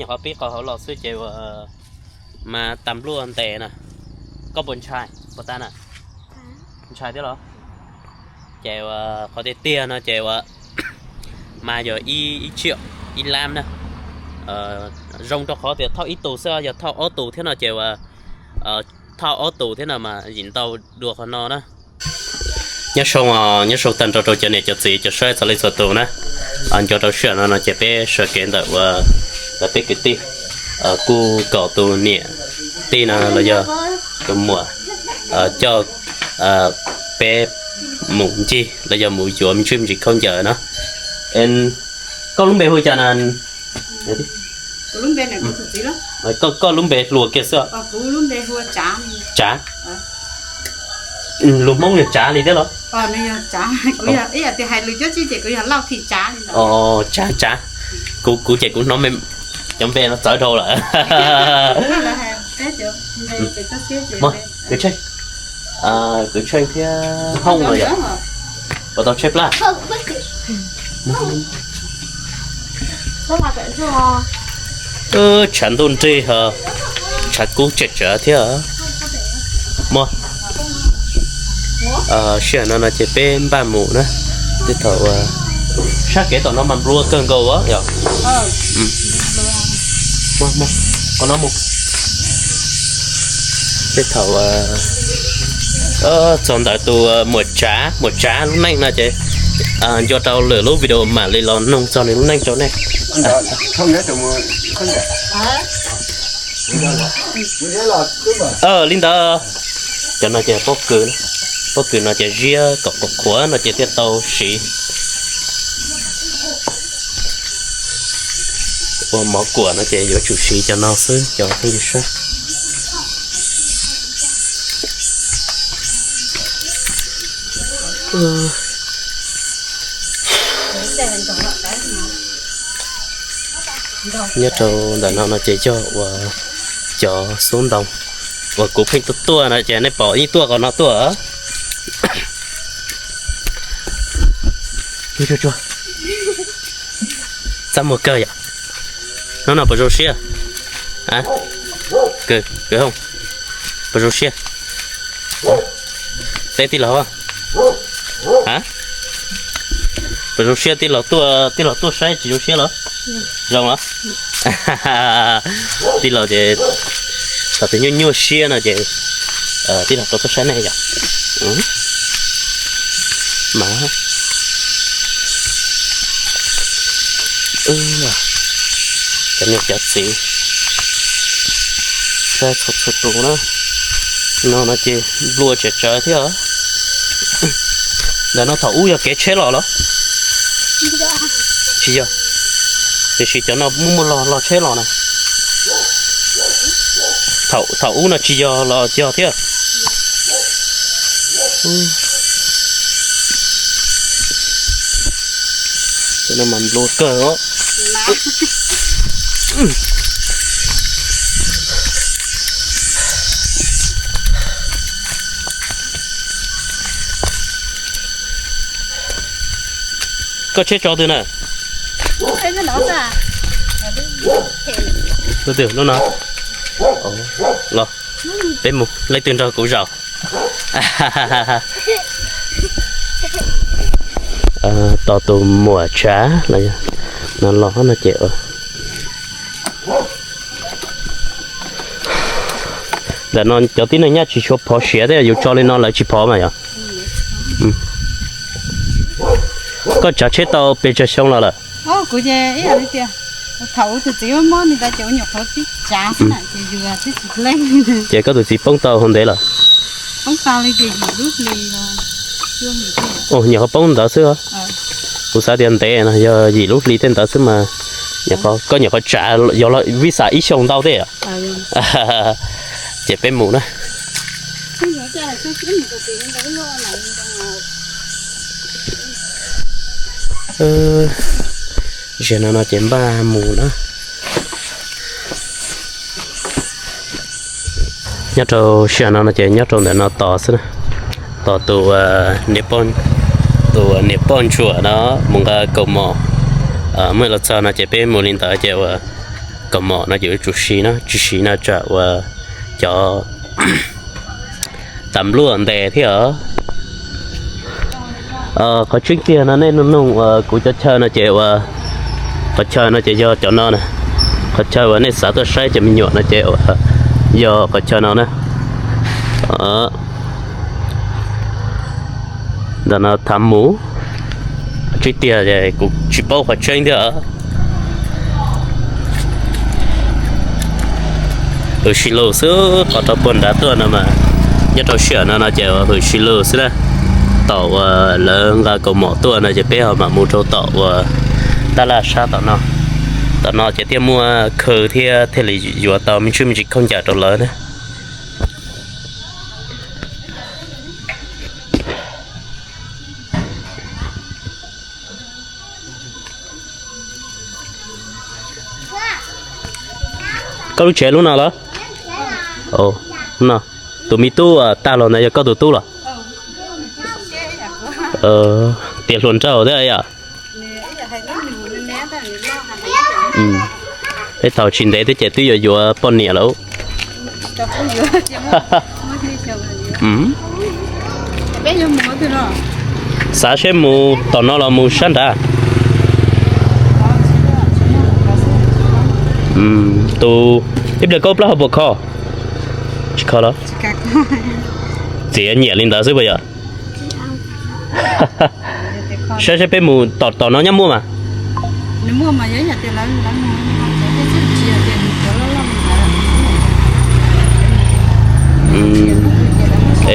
Nyuam qhuav pib qhov hauv los xwb ces uas mas tas npluaj ntev na. Koj puas ntshai puas tas na? Ntshai thiab los? Ces uas qhov tiag tiag no ces uas mas yog ib tsiam ib lab na. Zoo rau qhov tias thauj ib tus xwb, yog thauj ob tus thiab no ces uas thauj ob tus thiab no mas yim ntau dua qhov no na. Nyob zoo, nyob zoo tag nrho rau cov niam cov txiv cov saib txhua leej txhua tus na. Nco rau sij hawm no no ces peb sawv kev ntawm uas peb kwv tij kuj kom tus niam tij no los yog tus muam coj peb mus ncig los yog mus yuav me ntsis khaub ncaws no. Koj lub npe hu cas na? Koj lub npe hluas kiag xwb. Tsav. Lus Hmoob yog Tsav li thiab los? Tsav, Tsav. Kuv ces kuv hnov cov npe no txawv dhau lawm. Kwv Tsheej, Kwv Tsheej thiab Hoob no yog puas tau tshaib plab? Tshav ntuj nrig ho tshav kub tseem tsawv thiab. Muaj sij hawm no no ces peb npaj mus na. Tej thaum sab kev tom no mas nplua kawg nkaus yog. Qhov no mus. Tej thaum txog ntawm tus muam Tsav, muam Tsav lub neej no ces nco rau lwm lub video mam li los nug txog nws lub neej rau nej. Li ntawd, cov no ces pob kws, pob kws no ces ziab kom qhuav qhuav no ces thiaj tau siv. Ua mov kuam no ces yuav tsum siv cov no xwb cov phooj ywg sab. Nyob rau ntawm no no ces yog uas cov xub ntoo uas kuv pheej tuaj tuaj no ces nej pom yeej tuaj qhov no tuaj. Txaj muag kawg yom. Hnub no puas zoo siab? Puas zoo siab? Teb tij laug, puas zoo siab tij laug tuaj, tij laug tuaj saib tsis zoo siab los? Zoo los? Tij laug ces thaum twg nyuaj nyuaj siab no ces tij laug rau tuaj saib nej yom. Mas cov niam cov txiv saib txhua txhua tus na. No no ces nplua tseem tsawv thiab. Ntawm no thaum ub yog kev tsheb los los? Tsis yog, tiam sis cov no muaj muaj log log tsheb los na. Thaum ub no tsis yog los yog thiab. Cov no mas nplua kawg os. Koj tsheb tso twg na? Lub twg lub no? Los, peb mus, leej twg nrog kuv zaum. Tos tus muam Tsav no los no ces ntawm no cov tib neeg nyaj tsis tshua phov siav thiab, yus tso li no lawv tsis phov mas yog. Koj tsav tsheb tau pes tsawg xyoo los lawm? Kuv ces ib yam li tias thaum tus txiv muab li ntawd ces ua nyuam qhuav pib tsav xwb na, ces yus twb tsis leej. Ces koj tus txiv poob tau hauv ntev lawm? Poob tau li tias yim lub hli. Ua nyuam qhuav poob ntawd xwb. Kuv xav tias ntev no yog yim lub hli tej ntawd xwb mas. Koj nyuam qhuav tsav yog vij xam ib xyoos ntau tej. Ces peb mus na. Ziag no no ces npaj mus na. Nyob rau sij hawm no no ces nyob rau ntawm no tos xwb na. Tos tus, tus niam poj ntsuam no mus nqa kaus mom. Muaj los txog no ces peb mus li ntawd ces uas kaus mom no ces yuav tsum siv na, tsis siv no tsam uas cov tas npluaj ntes thiab os. Qhov tseeb tiag no nej nug nug uas kuv cov chaw no ces uas qhov chaw no ces yog cov no na. Qhov chaw uas nej xav tuaj saib cov me nyuam no ces uas yog qhov chaw no na. Ntawm no tham mus, tseeb tiag kuv tsis paub qhov tseeb thiab. Hwm si lug xwb, qhov rau puag nrad tuaj no mas nyob rau sij hawm no no ces hwm si lug xwb na. Tom uas lawv nqa kaus mom tuaj no ces peb ho mam mus rau tom uas tab laj sab tom no. Tom no ces thiaj muaj khw thiab thiaj li yuav tau me ntsis me ntsis khaub ncaws rau lawv na. Koj lub tsev lub no los? No, tus me tub tag los ntawd yog koj tus tub los? Tias hluas nraug thiab yom. Peb thaum tsis ntev thiab ces twb yuav yuav poj niam lawm. Xav seb mus tom no los mus sab nrad. Tus ib pliag koj plaub hau puas kho? Tsis kho los? Txiav nyiam li ntawd xwb puas yog? Saib seb peb mus tom tom no nyob muaj mas.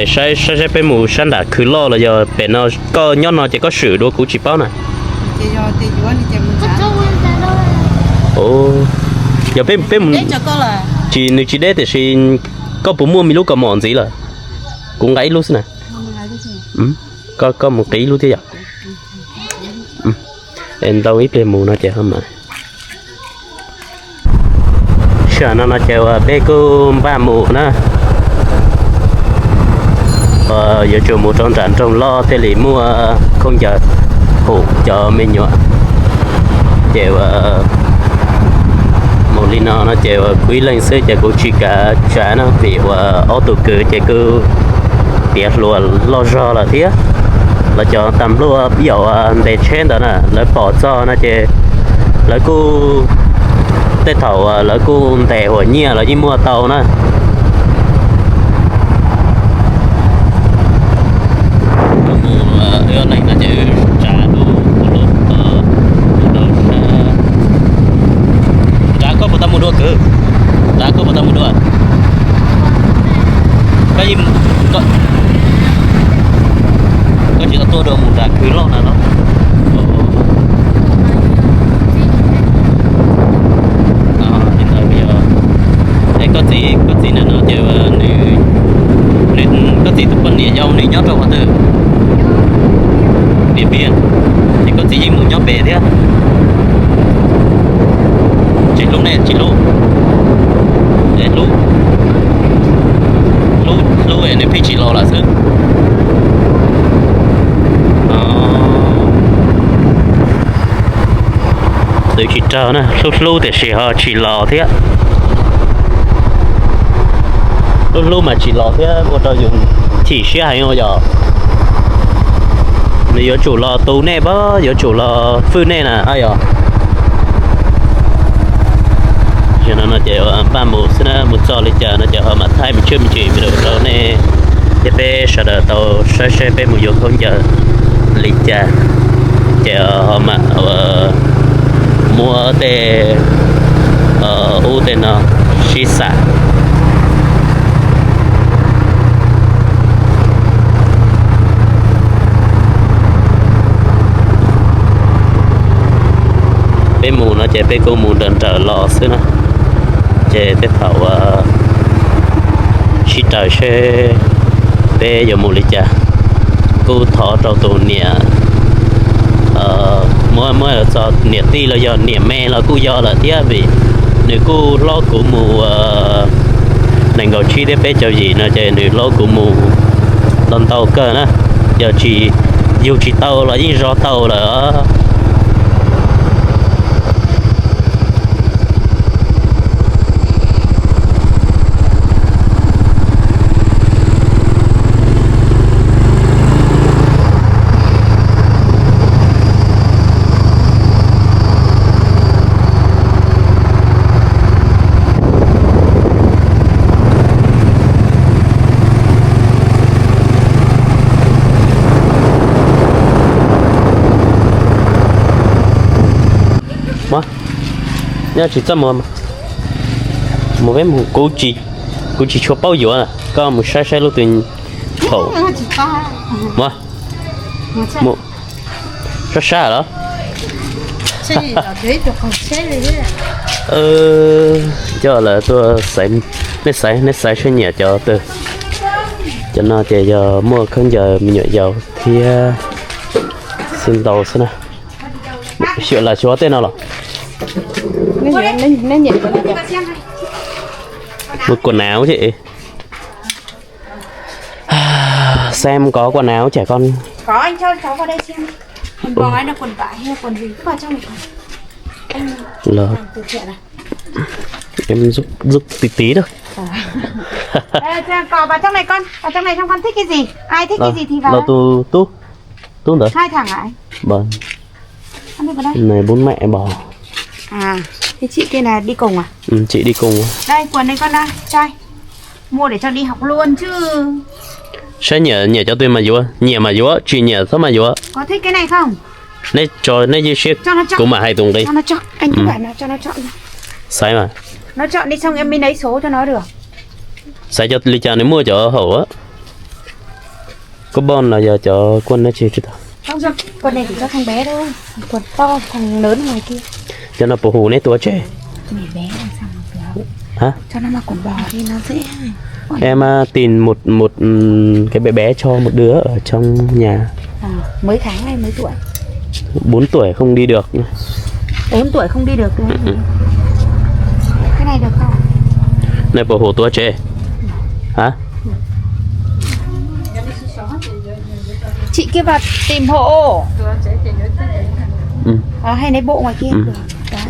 Es saib saib peb mus sab nram khw loj los yog pem no, koj nyob no ces koj swm dua kuv tsis paub na. Yog peb peb mus, tsis nws tsis deb tiam sis koj puas muaj me lub kaus mom ntxiv lawm? Kuv nqa ib lub xwb na. Koj mus qiv ib lub thiab yom. Ntau ib pliag mus no ces ho mas. Sij hawm no no ces uas peb kuj npaj mus na. Yuav tsum mus rau nram nroog loj thiaj li muaj khaub ncaws hum cov me nyuam. Ces uas mus li no no ces uas kuv ib leeg xwb ces kuv tsis kav tsav no vim uas ob tug kwv ces kuj tiav hluas loj zog lawm thiab. Los cov tas npluaj yaum ntes tsheb ntawd na lawv pom txog no ces lawv kuj, tej thaum lawv kuj ntes huam nyiaj los yeej muaj tau na. Mus leej no ces tsav, nrad koj puas tau mus dua kwv? Nrad koj puas tau mus dua? Koj tsis tau tuaj dua mus nram khw loj na los? Koj txiv, koj txiv ntawm no ces nws, koj txiv tus poj niam yau nws nyob rau qhov twg? Tias piag, ces koj txiv yeej mus nyob pem thiab. Tsis hlub nej tsis hlub? Hlub, hlub es nws pheej tsis los lawm xwb. Twb tsis raug na, hlub hlub tiam sis ho tsis los thiab. Hlub hlub mas tsis los thiab ua rau yus chim siab heev ua yog. Nws yuav tsum los tu nej pab, yuav tsum los fwj nej na yog. Yog no no ces npaj mus xwb na, mus txog li cas no ces ho mam thaij me ntsis me ntsis video rau nej thiab peb sawv daws tau saib seb peb mus yuav khaub ncaws li cas. Ces ho mam muab tej ub tej no sib xam. Peb mus no ces peb kuj mus nrawm nrawm los xwb na. Ces tej thaum sib raws seb peb yuav mus li cas. Kuj thov rau tus niam, muab muab txog niam tij los yog niam me los kuj yog lawm thiab vim nws kuj hlob kuv mus nees nkaum tsib thiab peb caug yim no ces nws hlob kuv mus los ntau kawg na. Yog tsis yug tsis tau los yeej zov tau lawm. Nyob tsis txaj muag, mus peb mus, kuv tsis, kuv tsis tshua paub yuav, koj mus saib saib lub twg thaum. Mus, mus, sab sab los. Coj lawv tuaj xaiv, nej xaiv, nej xaiv saib nyiam cov twg. Cov no ces yog muaj khaub ncaws me nyuam yaus thiab xwb ntau xwb na. Xyuam lam xyuas tej no los. Mus quần áo chứ. Xem có quần áo trẻ con. Em giúp, giúp tí tí thôi. Ờ, còn vào trong này con, vào trong này xem con thích cái gì. Ai thích cái gì thì vào. Là tụi tú, tú nữa. Hai thằng à? Vâng. Con đi vào đây. Này bún mẹ bò. À, thế chị kia là đi cùng à? Ừ, chị đi cùng. Đây, quần đây con đây, cho. Mua để cho đi học luôn chứ. Saib nyiam, nyiam cov twg mas yuav, nyiam mas yuav, tsis nyiam txhob mas yuav. Có thích cái này không? Neb tso neb ywj siab, kuv mam hais tus nqi. Cho nó chọn, anh cứ bảo nó cho nó chọn đi. Xaiv mas. Nó chọn đi xong em mới lấy số cho nó được. Xaiv cov li cas nws muaj cov hauv á. Koj boj no yog cov quần no tsis tsis tau. Con này thì cho thằng bé thôi. Quần to, thằng lớn ngoài kia. Cov no puas hum neb tuav tseg? Hả? Cho nó mặc quần bò đi nó dễ. Em à, tìm một một ừm, cái bé bé cho một đứa ở trong nhà. Ờ, mấy tháng hay mấy tuổi? Bốn tuổi không đi được. Bốn tuổi không đi được. Ừ, ừ. Cái này được không? Neb puas hum tuav tseg? Hả? Chị kia vào tìm hộ. Ừ. Ờ, hay lấy bộ ngoài kia. Ừ. Đấy.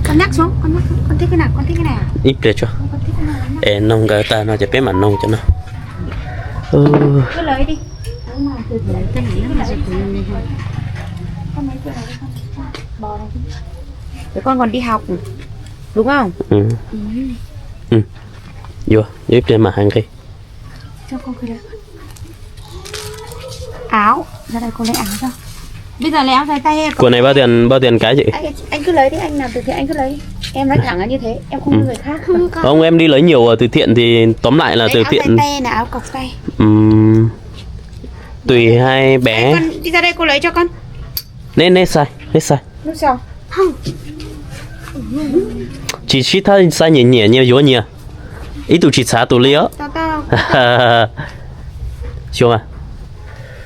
Con nhắc xuống, con nhắc xuống, con thích cái nào, con thích cái này à? Ib pliag tso. Con thích cái nào, con nhắc. Es noog nkawd tag no ces peb mam noog cov no. Ừ. Cứ lấy đi. Để con còn đi học. Đúng không? Ừ. Ừ. Yuav, yuav ib pliag mam hais nqi. Cho con cái đấy. Áo, ra đây con lấy áo cho. Bây giờ lấy áo dài tay. Của này bao tiền, bao tiền cái chị? Anh, anh cứ lấy đi, anh làm từ thiện anh cứ lấy đi. Em nói thẳng là như thế, em không như người khác. Không, em đi lấy nhiều ở từ thiện thì tóm lại là từ thiện. Áo dài tay là áo cộc tay. Ừm, tùy hai bé. Con đi ra đây cô lấy cho con. Neb, neb xaiv, neb xaiv. Tsis sib thab xaiv nyiam nyiam nyias yuav nyias. Ib tug tsis txhav tus li os. Xyuas mas.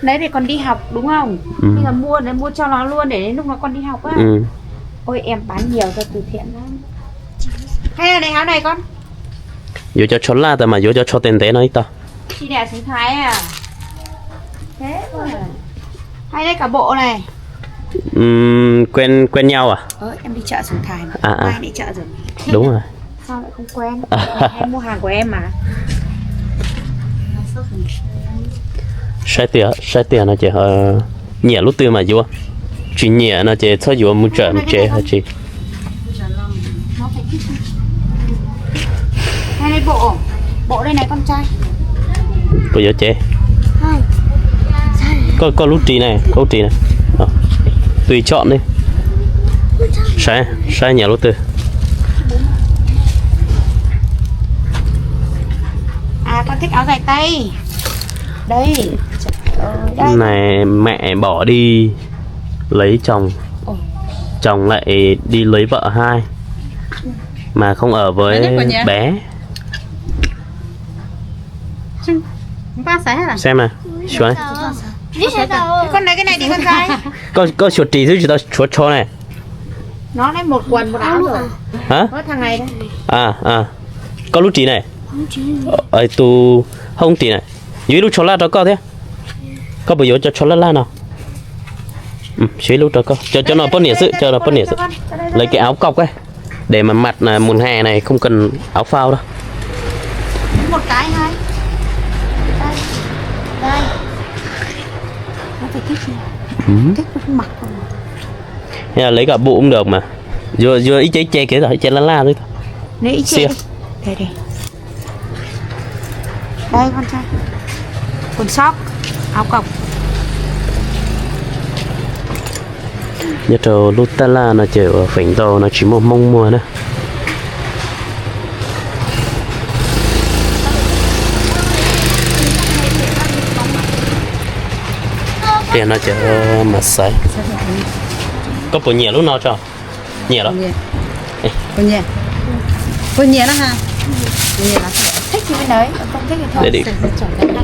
Đấy để còn đi học đúng không? Ừ. Bây giờ mua, mua cho nó luôn để đến lúc nó còn đi học á. Ừ. Ôi em bán nhiều cho từ thiện lắm. Hay là để áo này con. Yuav cov tsho laj tas mas yuav cov tsho tes ntev no ib tog. Chị để xuống Thái à? Thế mà. Hay đấy cả bộ này. Ừm, quen quen nhau à? Ờ, em đi chợ Sùng Thái mà. À, à. Mai đi chợ rồi. Đúng rồi. Sao lại không quen? Em hay mua hàng của em mà. Saib tiag, saib tiag no ces nyiam lub twg mas yuav, tsis nyiam no ces txhob yuav, mus tsev mus tsev ho tsis. Koj yuav ces. Koj, koj lub ris ne, koj lub ris ne. Tùy chọn đi. Saib, saib nyiam lub twg. À, con thích áo dài tay. Đây. Ờ, đây. Này mẹ bỏ đi lấy chồng. Ồ. Chồng lại đi lấy vợ hai. Mà không ở với bé. Xem mà, xíu ấy. Con lấy cái này đi con trai. Koj, koj xyuas ris xwb tsis tau xyuas tsho ne. Nó lấy một quần một áo rồi. Hả? Có thằng này đây. À, à. Koj lub ris ne. Ê, tus hoob ris ne. Yuav ib lub tsho laj rau koj thiab. Koj puas yuav cov tsho laj laj no? Siv ib lub rau koj. Cov, cov no poj niam xwb, cov no poj niam xwb. Lấy cái áo cộc ấy. Để mà mặc à, mùa hè này không cần áo phao đâu. Một cái thôi. Đây. Đây. Nó phải thích gì? Ừ. Thích nó không mặc không? Hay là lấy cả bộ cũng được mà. Vừa, vừa ít chế chế kia rồi, chế la la thôi. Lấy ít chế đi. Đây, đây. Đây con trai. Quần sóc, áo cộc. Nyob rau lub tab laj no ces uas feem ntau no tsis muaj Hmoob muag na. Tiag no ces mas xaiv. Koj puas nyiam lub no tso? Nyiam los?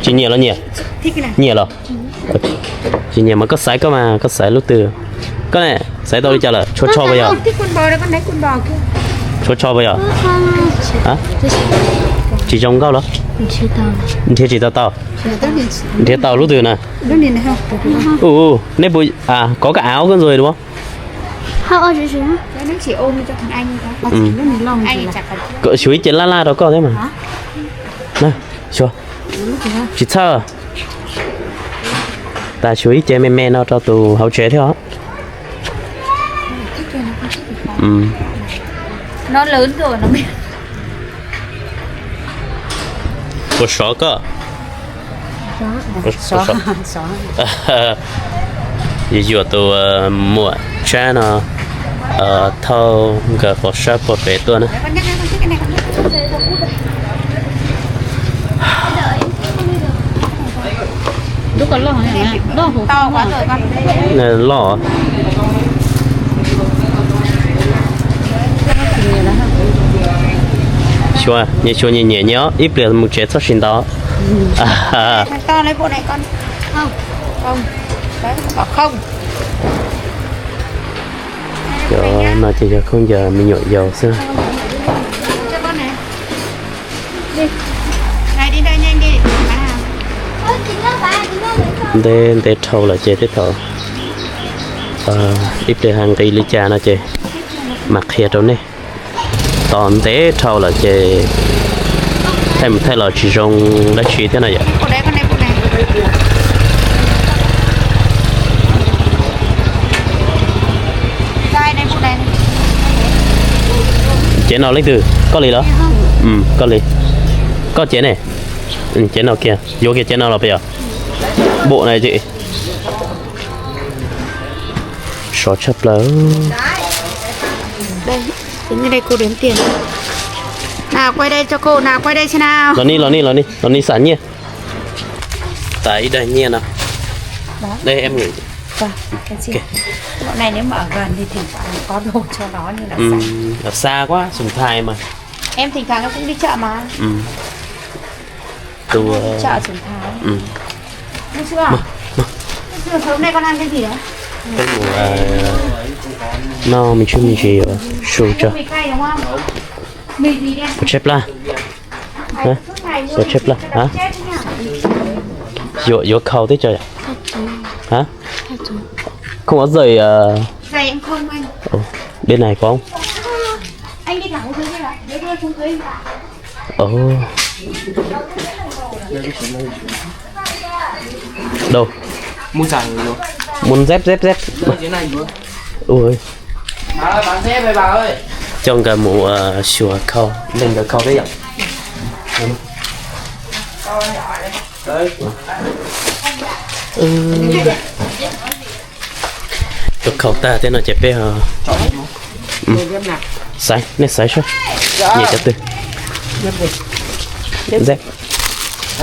Tsis nyiam los nyiam? Nyiam los? Tsis nyiam mas koj xaiv koj mas koj xaiv lub twg. Koj ne, xaiv tau li cas lawm? Tshuav tsho puas yog? Tshuav tsho puas yog? Tsis zoo nkauj los? Nrhiav tsis tau tau. Nrhiav tau lub twg na? Ua, nej puas, kov koj av koj ntxuag dua. Xyuas ib ce laj laj rau koj thiab mas. Xyuas, tsis txhawj. Tas xyuas ib ce me me no rau tus hauv tsev thiab os. Puas sov koj? Yuav yuam tus muam Tsab no thauj nkawd qhov sab puag pem tuaj na. Loj. Xyuas, nyias xyuas nyias nyiam nyias os, ib pliag mus tsev txhob tsis ntau. Cov no ces yog khaub ncaws me nyuam yaus xwb. Ntev ntev dhau lawm ces tej thaum ib pliag hais nqi li cas no ces mam qhia rau nej. Tos ntev dhau lawm ces thaij mus thaij los tsis zoo dab tsi thiab no yom. Cev no leej twg? Koj li los? Koj li. Koj cev ne? Cev no kiag, yuav kiag cev no los puas yog? Bom na ces sov tshaj plaws. Los ni los ni los ni los ni xam nyiaj. Tas ib daig nyiaj no. Los xa quá sum thais mas. Tus no me ntsis me ntsis su tso. Puas tshaib plab? Puas tshaib plab? Yuav, yuav khau teb tso yom? Không có giày à? Bên này có không? Ồ. Đâu? Muốn dép, dép, dép. Ui. Coj nkawd mus xyuas khau, leej nkawd khau thiab yom. Tus khau tag thiab no ces peb xaiv, nej xaiv seb nyiam cov twg.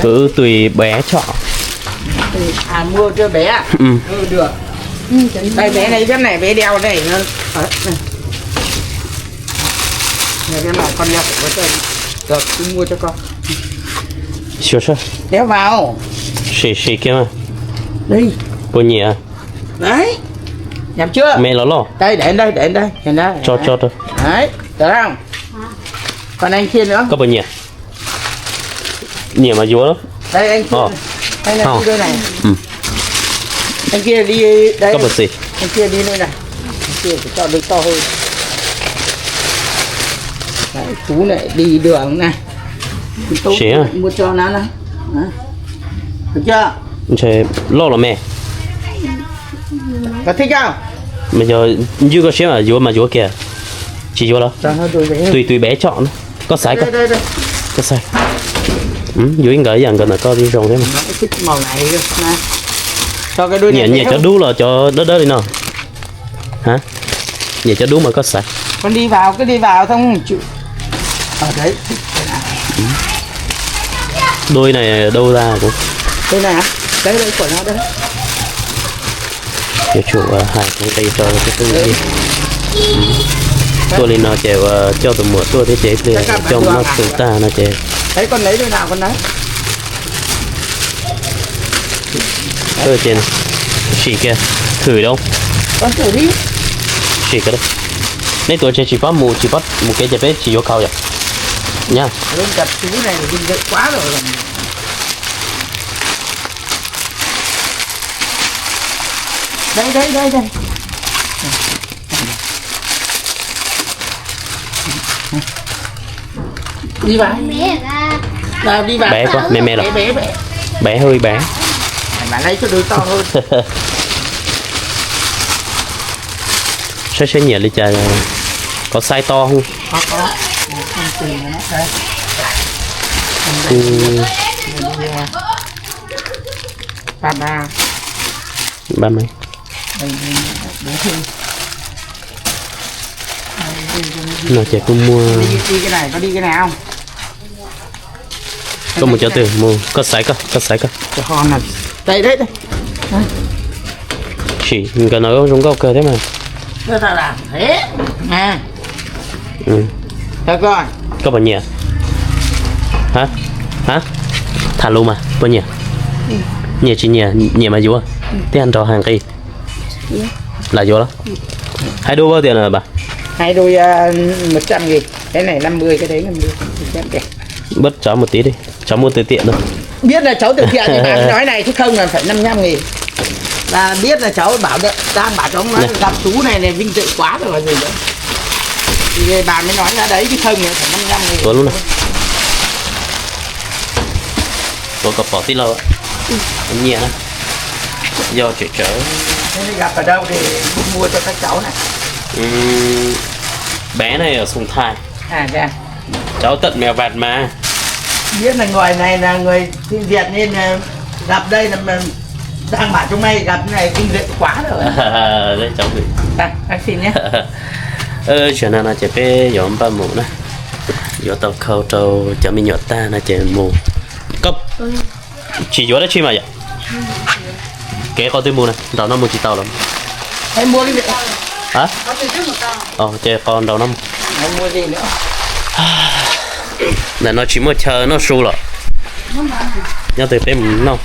Kwv tui bé chọn. Xyuas seb, sim sim kiag mas. Puas nyiam? Me los loj. Tso tso rau. Koj puas nyiam? Nyiam mas yuav. Koj puas xis? Sim. Ntshe loj los me. Mas yog ncwj koj siab mas yuav mas yuav kiag. Tsis yuav los? Tùy tùy bé chọn. Koj xaiv koj. Koj xaiv. Yuav ib nkawd ib yam nkawd ntawm koj zoo thiab mas. Nyiam nyiam cov dub los cov dawb dawb li no? Hả? Vậy cho đúng mà có sẵn. Con đi vào, cứ đi vào xong chịu. Ở đấy. Đôi này đâu ra cũng. Đây này hả? Đấy, đấy, của nó đây. Yuav tsum hais txog qis rau cov phooj ywg. Tuaj li no ces coj tus muam tuaj thiab ces pliag coj mus noj su tag no ces. Đấy, con lấy đôi nào con đấy. Sim kiag, thử đúng. Con thử đi. Sim kiag. Neb tuaj ces tsis pab mus, tsis pab mus kev ces peb tsis yuav khau yom. Nha. Ui, cặp chú này là vinh dự quá rồi. Đây, đây, đây, đây. Đi vào. Đi vào. Bé quá, bé, bé, bé, bé. Bé hơi bé. Mà lấy cho đôi to hơn. Saib saib nyiam li cas, có size to không? Có, có. Không, tùy nó. Đây. Ừ. Đây, đây. Ba ba. Ba mấy? Đây, đây, đây, đây. Nó chỉ có mua. Đi, đi cái này, có đi cái này không? Koj mus cov twg mus, koj xaiv koj, koj xaiv koj. Cho con này. Đây, đây, đây. Sim, nkawd no zoo nkauj kawg thiab mas. Cho tao làm thế. Nè. Ừ. Cho coi. Koj puas nyiam? Hả? Hả? Tham lus mas, puas nyiam? Nyiam tsis nyiam, nyiam mas yuav. Thiab nrog hais nqi. Là yuav lắm. Hai đôi bao tiền là bà? Hai đôi, à, một trăm nghìn. Cái này năm mươi, cái đấy năm mươi. Bớt cho một tí đi. Cháu mua từ thiện thôi. Biết là cháu từ thiện thì bà mới nói này chứ không là phải năm trăm nghìn. Là biết là cháu bảo đ-, đang bảo cháu nói gặp chú này này vinh dự quá rồi còn gì nữa. Thì bà mới nói ra đấy chứ không là phải năm trăm nghìn. Tuav lub no. Tuav kom pom tij laug. Nyiam na. Yog tseem tsawv. Thế thì gặp ở đâu thì mua cho các cháu này. Ừm, bé này ở Sùng Thài. À, thế à? Cháu tận Mèo Vạc mà. Biết là người này là người xin Việt nên là gặp đây là mà đang bảo chúng mày gặp này kinh nghiệm quá rồi. Cháu gửi. Đây, bác xin nhé. Sim no no ces peb yuav npaj mus na, yuav tau khau rau cov me nyuam tag no ces mus. Koj tsis yuav dab tsi mas yom? Kev qhov twg mus na, nraum no mus tsis tau los? Hả? Ces qhov nraum no mus. Ntawm no tsis muaj chaw noj su los? Nyob twg peb mus noj,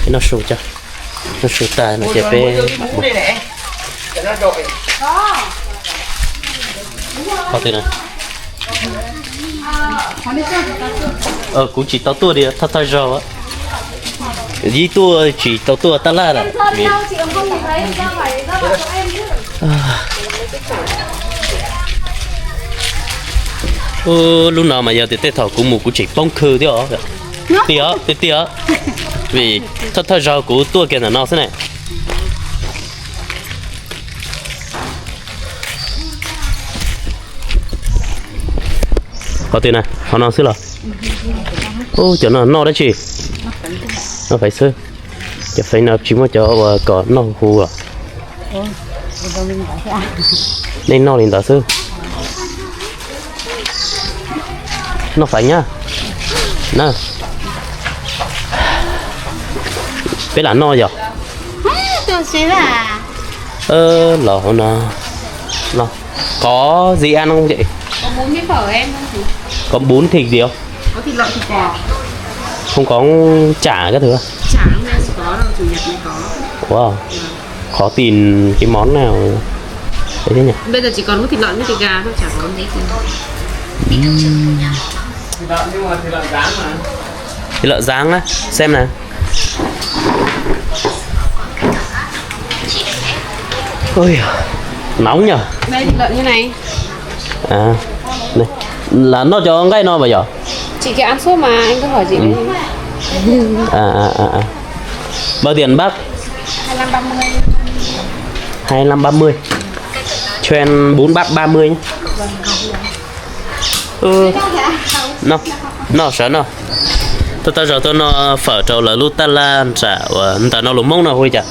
peb noj su coj. Noj su tag no ces peb mus. Qhov twg na? Kuv tsis tau tuaj li, thawj thawj zaug. Ib tuaj tsis tau tuaj tab laj lawm. Lub no mas yog tias tej thaum kuv mus kuv tseem poob khw thiab os. Tiag tiag tiag, vim thawj thawj zaug kuv tuaj kiag ntawm no xwb ne. Qhov twg na, qhov no xwb los? Ub, cov no noj dab tsi? Noj faiv xwb. Cov faiv no tsis muaj cov uas kom noj huv huv os. Nej noj li ntawd xwb. Noj faiv nyab na. Peb lam noj yog. Los hauv no. Có gì ăn không chị? Có bún với phở em thôi chị. Có bún thịt gì không? Có thịt lợn, thịt bò. Không có chả các thứ à? Chả hôm nay không có đâu, chủ nhật mới có. Wow. Khó tìm cái món nào ấy thế nhỉ? Bây giờ chỉ còn có thịt lợn với thịt gà thôi, chả có mấy gì. Ừm. Thịt lợn nhưng mà thịt lợn rán mà. Thịt lợn rán á, xem nào. Ôi, nóng nhỉ? Đây, thịt lợn như này. À, đây. Là noj cov nqaij no mas yog? Chị kia ăn suốt mà, anh cứ hỏi chị đấy. À, à, à, à. Bao tiền bác? Hai lăm ba mươi. Hai lăm ba mươi. Cho em bún bát ba mươi nhé. Noj, noj sawv noj. Tuaj tau zaum tuaj noj fawm rau lawv lub taj laj nram uas ntawm no lus Hmoob no hu li cas?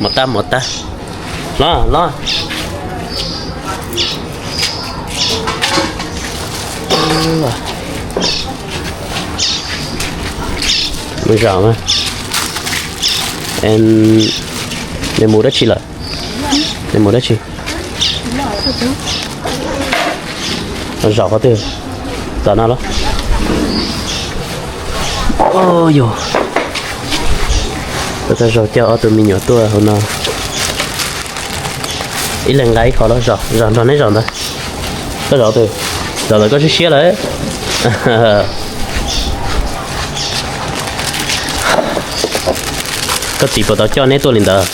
Mos tab, mos tab. Los, los. Mus zaum mas. Nws mus dab tsi lawm? Nws mus dab tsi? Zaum qhov twg? Tom no los? Yog, tau zaug coj ob tug me nyuam tuaj hauv no. Ib leeg nqa ib qho los zaum, zaum nrog neb zaum ntawd. Koj zaum twg? Zaum ntawd koj siab siab lawm. Koj txiv puas tau coj neb tuaj li ntawd?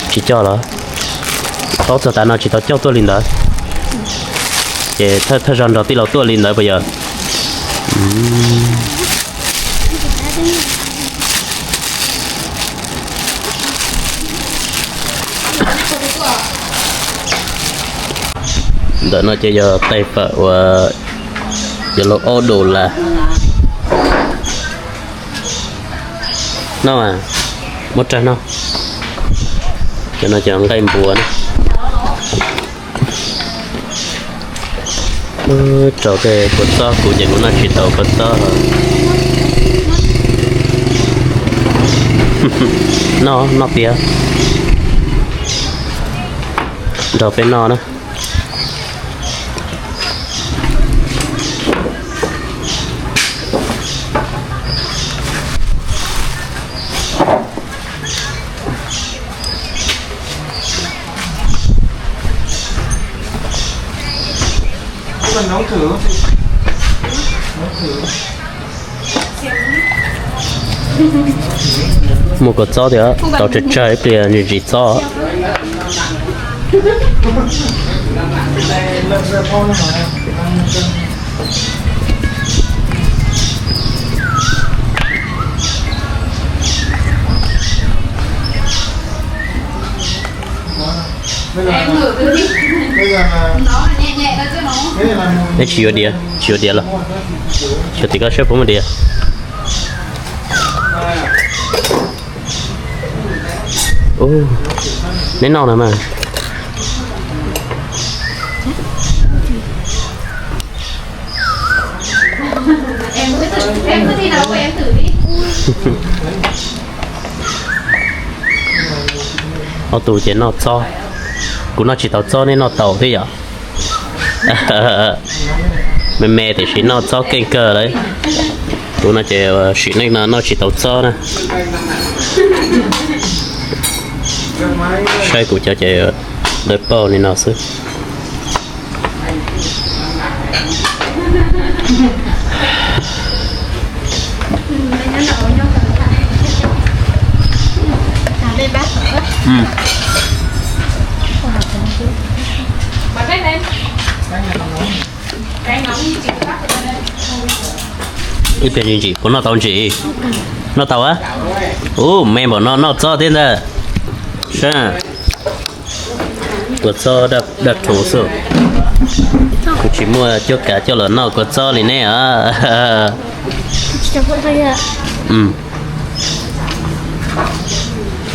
Tsis coj los? Paub txog tas no tsis tau coj tuaj li ntawd. Ces thawj zaug nrog tij laug tuaj li ntawd puas yog? Ntawm no ces yog tais fawm uas yuav luag ob dollar. Noj mas, muab rau noj. Cov no cov nqaij npua na. Rau tej kua txob, kuv ces kuv noj tsis tau kua txob. Noj, noj tiag. Nrog peb noj na. Muaj kua txob thiab, tau tsawg tsawg ib pliag ntsim ntsim txob. Neb tsis yuav diav, tsis yuav diav los? Xyov tim koj saib puas muaj diav. Neb noj no mas. Ob tug ces noj txob, kuv noj tsis tau txob, neb noj tau thiab yom? Me me tiam sis noj txob keej kawg lawm. Kuv no ces sim neej no noj tsis tau txob na. Saib kuv cov ces dawb paug li no xwb. Ib pliag ntsim ntsim, puas noj tau ntsim? Noj tau a? Ub, me npaum no noj txob thiab ntag. Saib, kua txob daj rhuv xwb. Kuv tsis muaj cuab kav coj los noj kua txob li neb os.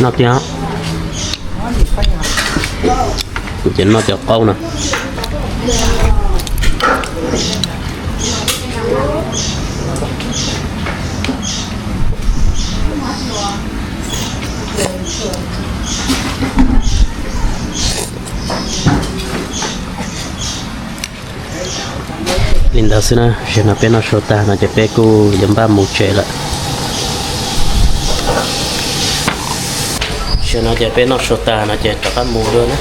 Noj tiag. Kuv ces noj cov qaub no. Li ntawd xwb na, zaum no peb noj sau tag no ces peb kuj yuav npaj mus tsev lawm. Zaum no ces peb noj sau tag no ces rov qab mus dua na.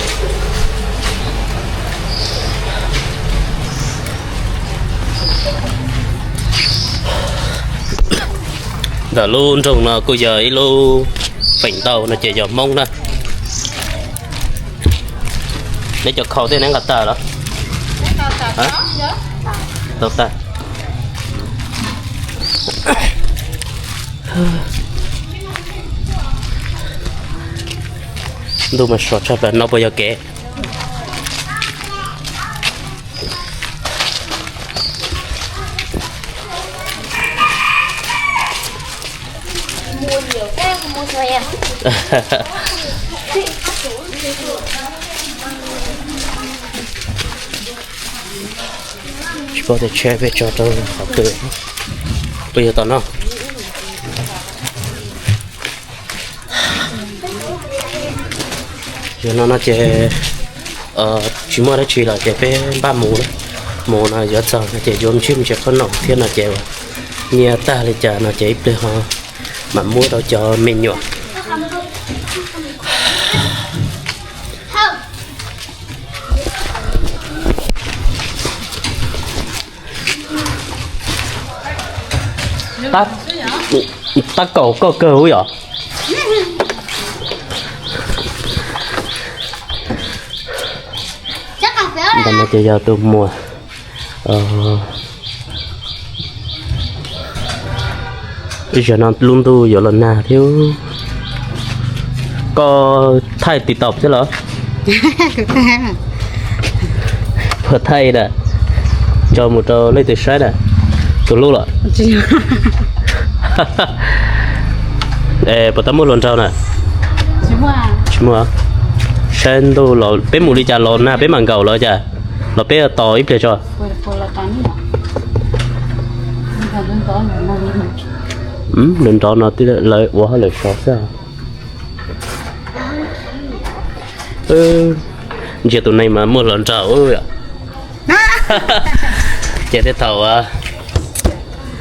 Ntawm lub nroog no kuj yog ib lub feem ntau no ces yog Hmoob na. Neb cov khau tej neb nqa tag los? Tau tag. Ntuj mas sov tshaj plaws no puas yog kev? Koj tes tsheb peb tso rau qhov twg, peb yuav tom no. Yog no no ces tsis muaj dab tsi lawm ces peb npaj mus, mus no yuav txog no ces yuav me ntsis me ntsis qhob noom thiab no ces nyiaj tag li cas no ces ib pliag ho mam muab rau cov me nyuam. Tab kaum koj kawg ub yom. Ntawm no ces yog tus muam. Ib zaug no lub ntuj yuav los nag thiab. Koj thaij TikTok thiab los? Puas thaij na, tso mus rau leej twg saib na? Tus hlub los? Puas tau muaj hluas nraug na? Tsis muaj. Saib ntuj los peb mus li cas los nag peb mam nkaum los cas, los peb tos ib pliag tso. Nrov nrov no lawv ua hauj lwm sov xwb. Ntsia tus neeg mas muaj hluas nraug. Ces tej thaum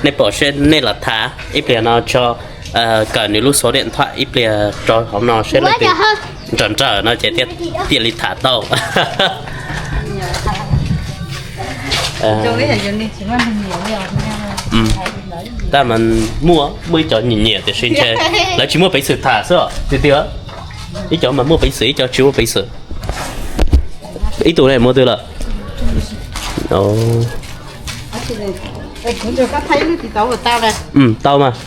nej pom seb nej los tham ib pliag no tso, kawm nws lub số điện thoại ib pliag rau hauv no seb leej twg nrawm nrawm no ces thiaj li tham tau. Tab mas muaj, muaj ib cov nyiam nyiam tiam sis ntshe lawv tsis muaj peev xwm tham xwb os tiag tiag. Ib cov mas muaj peev xwm, ib cov tsis muaj peev xwm. Ib tug ne muaj twg lawm? Tau mas.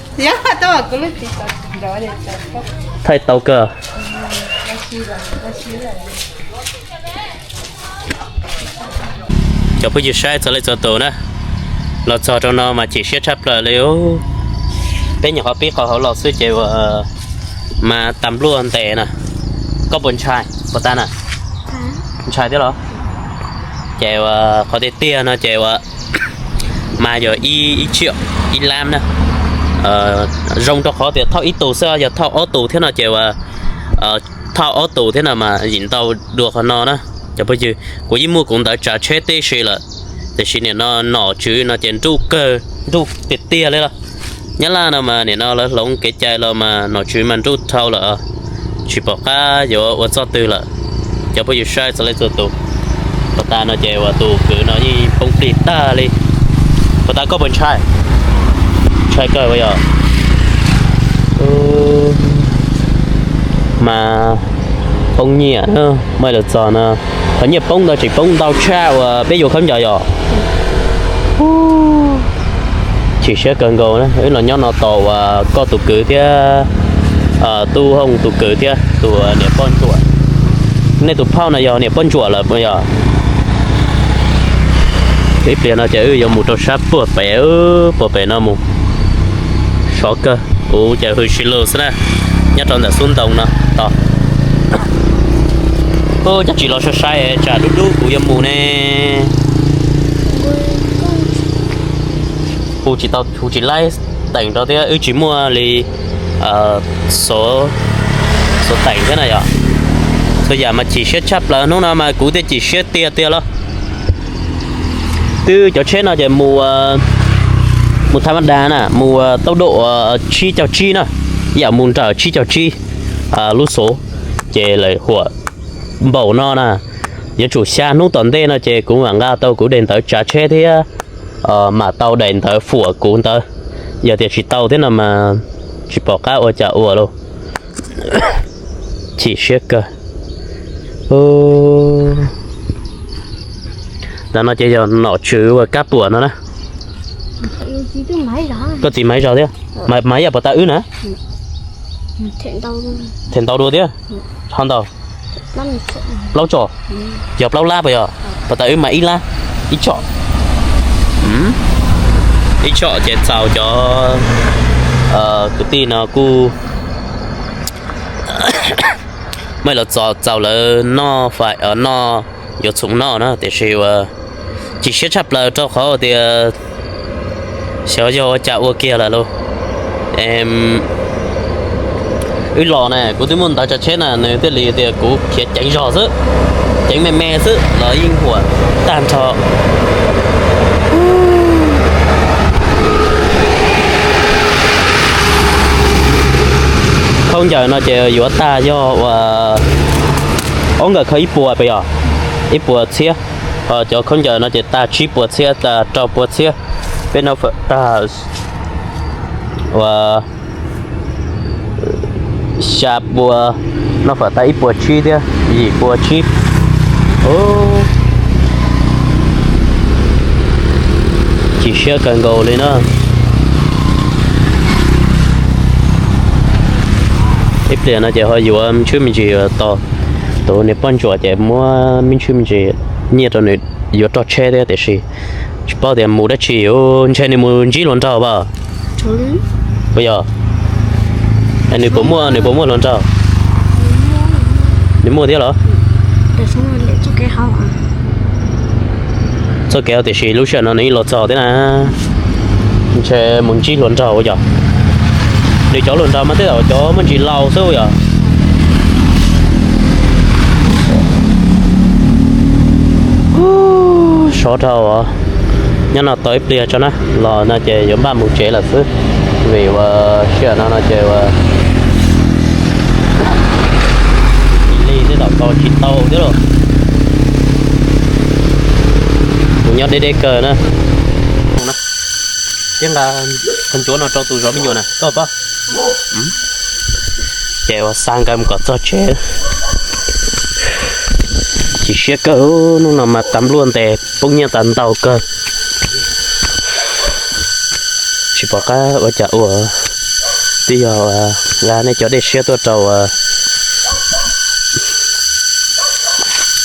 Thaij tau kawg. Cov phooj ywg saib txog leej txhua tus na, los txog rau no mas chim siab tshaj plaws li. Peb nyuam qhuav pib qhov hauv los xwb ces ua mas tas npluaj ntev na. Koj puas ntshai puas tas na? Ntshai thiab los? Ces ua qhov tiag tiag no ces ua mas yog ib tsiam ib lab na. Zoo rau qhov tias thauj ib tus xwb, yog thauj ob tus thiab no ces ua thauj ob tus thiab no mas yim ntau dua qhov no na. Cov phooj ywg, kuv yeej muaj kuv ntawv tsav tsheb tib si lawm, tiam sis nim no nom tswv no ces nruj kawg, nruj tiag tiag li los. Nyab Laj no mas nim no lawv hloov kev cai los mas nom tswv mas nruj dhau lawm, tsis pom qab yuav ua txoj twg lawm. Cov phooj ywg saib txog leej txhua tus, puas tas no ces ua tus kwv no yeej poob plig tag li. Puas tas koj puas ntshai? Ntshai kawg ua yog mas poob nyiaj, muaj los txog no, qhov nyiaj poob ntawd tseem poob ntau tshaj uas peb yuav khaub ncaws yom. Chim siab kawg nkaus na, wb los nyob no tos uas koj tus kwv thiab tub Hooj tus kwv thiab tus niam poj ntsuam. Nej tus phauj no yog niam poj ntsuam lawm puas yog? Ib pliag no ces wb yuav mus rau sab puag pem, puag pem no mus. Sov kawg, kuv ces hws si lug xwb na, nyob rau ntawm xub ntoo no tos. Ub, cov tsis los sai sai tsam dub dub kuv yuav mus ne. Hu tsis tau, hu tsis laib teem rau thiab wb tsis muaj li xov teem thiab na yom. Txhua yam mas chim siab tshaj plaws, hnub no mas kuv thiaj chim siab tiag tiag los. Twb cov tsheb no ces mus, mus tha ma da na, mus tau dam tsib caug tsib na, yam mus nram tsib caug tsib lub xov, ces lawv huam npaum no na. Yuav tsum xya hnub tom ntej no ces kuv mam nqa tau kuv daim ntawv tsav tsheb thiab mam tau daim ntawv fuam kuv ntawd. Yog tias tsis tau thiab no mas tsis pom qab ua cas ua lauj. Chim siab kawg. Ntawm no ces yog nom tswv uas kab puam no na. Koj txiv mas ib zaug thiab, mas ib yam puas tas wb na? Them ntau dua thiab. Ho ntau? Plaub tsom. Yog plaub lab puas yog? Puas tas wb mas ib lab, ib tsom. Ib tsom ces txaus cov kwv tij no kuj muaj los txaus lawv noj fais, noj, yuav txhoov noj na, tiam sis uas Chim siab tshaj plaws rau qhov tias xyov yog ua cas ua kiag lawm lauj. Wb los na kuv twb muaj ntawv tsav tsheb na nws thiaj li tias kuv khiav ceev zog xwb, ceev me me xwb los yeej huam tag nrho. Khaub ncaws no ces yuav tag yog ua ob nkawm khaub ib puas puas yog ib puas txhiab, ho cov khaub ncaws no ces tag tsib puas txhiab, tag rau puas txhiab. Peb noj fawm tag ua xya puas, noj fawm tag ib puas tsib thiab, yim puas tsib. Chim siab kawg nkaus li na. Ib pliag no ces ho yuav me ntsis me ntsis tos tus niam poj ntsuam ces muab me ntsis me ntsis nyiaj rau nws yuav roj tsheb thiab tiam sis tsis paub tias mus dab tsi, ntshe nws mus ntsib hluas nraug pab. Puas yog? Nws puas muaj, nws puas muaj hluas nraug? Nws muaj thiab los? Txoj kev tiam sis lub sij hawm no nws yeej los txog thiab na. Ntshe mus ntsib hluas nraug yog. Nws cov hluas nraug mas tej zaum cov muaj ntsis laus xwb yog. Sov dhau. Nyob no tau ib pliag tso na, los no ces yuav npaj mus tsev lawm xwb. Vim ua sij hawm no no ces ua li tej zaum tau tsis tau thiab lauj. Tus nyob deb deb kawg na. Thiab nqa qhov ncuav no rau tus zov me nyuam na koj pab. Ces ua xa nkawd mus kom txog tsev. Chim siab kawg, hnub no mas tas npluaj ntes poob nyiaj tas ntau kawg. Tsis pom qab ua cas ua, twb yog nqa nej cov dej siab tuaj rau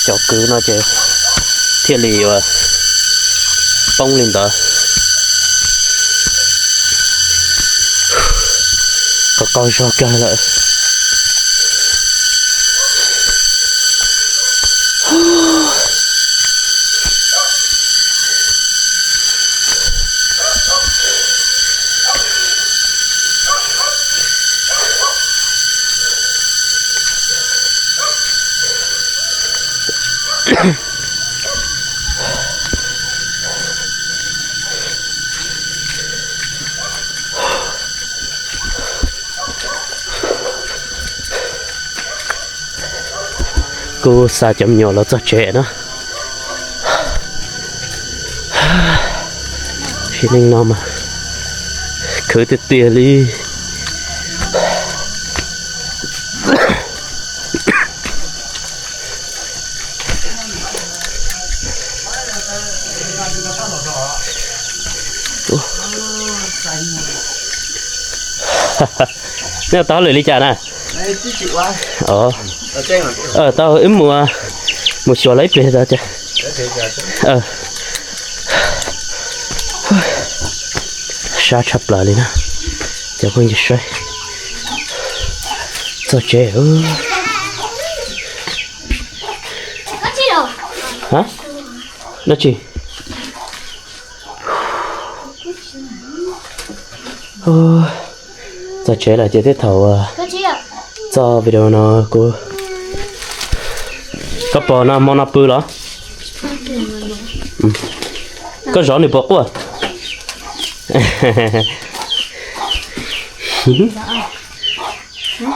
cov kwv no ces thiaj li ua poob li ntawd. Kom qaug zog kawg lawm. Kuj xa cov me nyuam los txog tsev na. Sim neej no mas khwv tiag tiag li. Nej tau hauj lwm li cas na? Tau wb mus, mus xyuas lawv ib pliag tau. Sab tshaj plaws li na. Cov phooj ywg saib, txog tsev. Dab tsi? Txog tsev lawm ces tej thaum txoj video no kuv, koj pom no hmo no pw los? Koj zov nws puas quaj?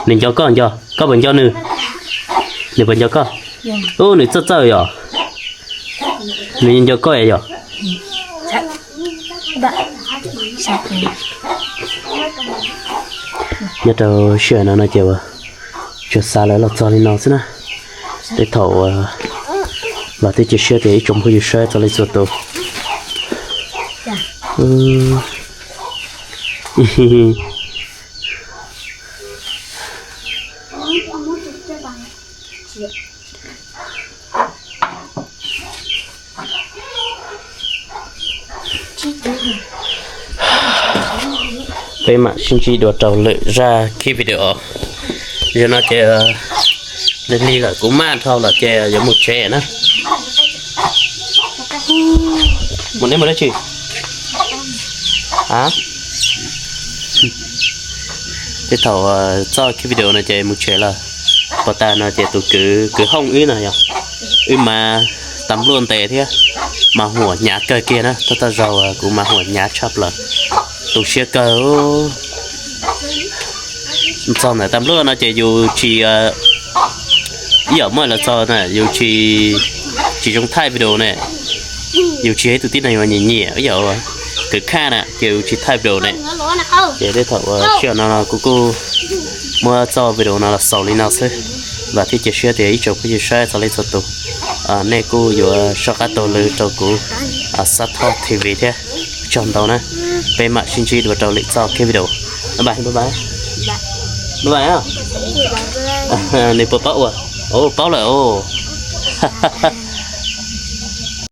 Nws nco koj nco, koj puas nco nws? Nws puas nco koj? Ub, nws txawj txawj yom. Nws nco koj yom. Nyob rau sij hawm no no ces uas tsuas xa lawv los txog li no xwb na. Tej thaum uas los thiab cia siab tias ib tsoom phooj ywg saib txog li txhua tus. Peb mam sib ntsib dua rau lwm zaj khib video. Yog no ces lig lig lawm kuv maj dhau lawm ces yuav mus tsev na. Mus neb mus dab tsi? A, tej thaum txoj kiv video no ces mus tsev lawm. Pov tas no ces tus kwv, kwv Hooj wb no yog, wb mas tas npluaj ntev thiab, mas huam hnyav kawg kiag na. Thawj thawj zaug kuv mas huam hnyav tshaj plaws, tu siab kawg. Txog ntawm tas npluaj no ces yus tsis, ib yam muaj lawv txog na yus tsis, tsis zoo thaij video ne, yus tsis yog ib tug tib neeg uas nyiam nyiam ib yam kwv khaj na ces yus tsis thaij video ne. Ces tej thaum sij hawm no kuv kuj muab txoj video no los xaus li no xwb. Vam thiab cia siab tias ib tsoom phooj ywg saib txog leej txhua tus, nej kuj yuav soj qab taug lw rau kuv Xab Thoj T V thiab. Tsaug ntau na, peb mam sib ntsib dua rau lwm txoj kiv video. Bye bye, bye bye, bye bye. Nws puas paub ua? Ua paub lawm os.